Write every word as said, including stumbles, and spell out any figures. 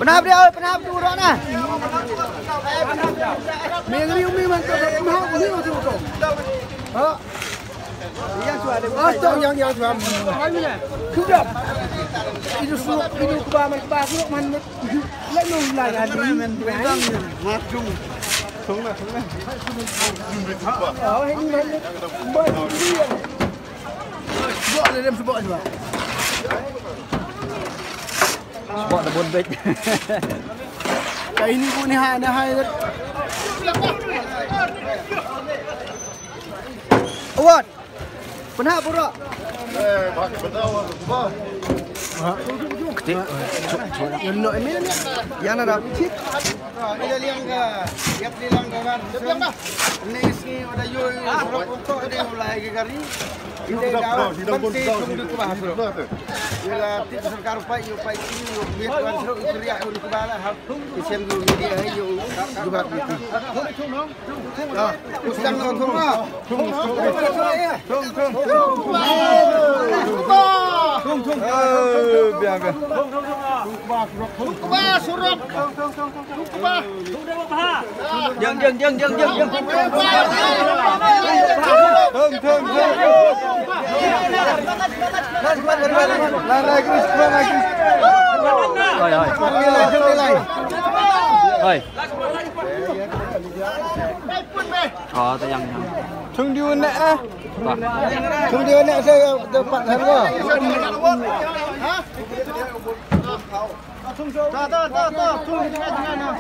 Pnap dia, oi, pnap tu rok na. Mengri umi man tu, pnap umi man tu. Ha? Yang suara. Ah, tu yang, yang suara. Sudah. Itu suruh, itu kebaman, kebaman, kebaman. Lalu lah, ya, ni. Madung. Sung na, sung na. Oh, ini. Sebab dia, dia sebab juga. Sebab dah bonbet. Kaini bu ni ha, na ha. Award. Pernah pura. Ketik. Yang nak dah. Ila liang ka, ïa pli lang ka kan. Ni sngi wada ïoh ïoh surok untuk dia mulai ke kari. Ila dah berhenti tunggu di kubah surok. Ila ti sorkar upai ïoh upai sini ïoh biar kan surok ïoh keriak ïoh di kubah lah. Kesian dulu media ïoh juga gitu. Dah, usang lah semua. Tung, tung. Tung, tung. Tung, tung. Eh, biar, biar. Tung kubah surok. Tung kubah. Jeng, jeng, jeng, jeng, jeng, jeng. Tung, tung, tung. Lai, lai, Chris, lai, lai, Chris. Hoi, hoi. Lai, lai, lai. Hoi. Ơ, ta yang, yang. Chung diu ne, eh. Ba. Chung diu ne, saya dapat harga. Ta, ta, ta, ta. Chung diu ne, ne, ne.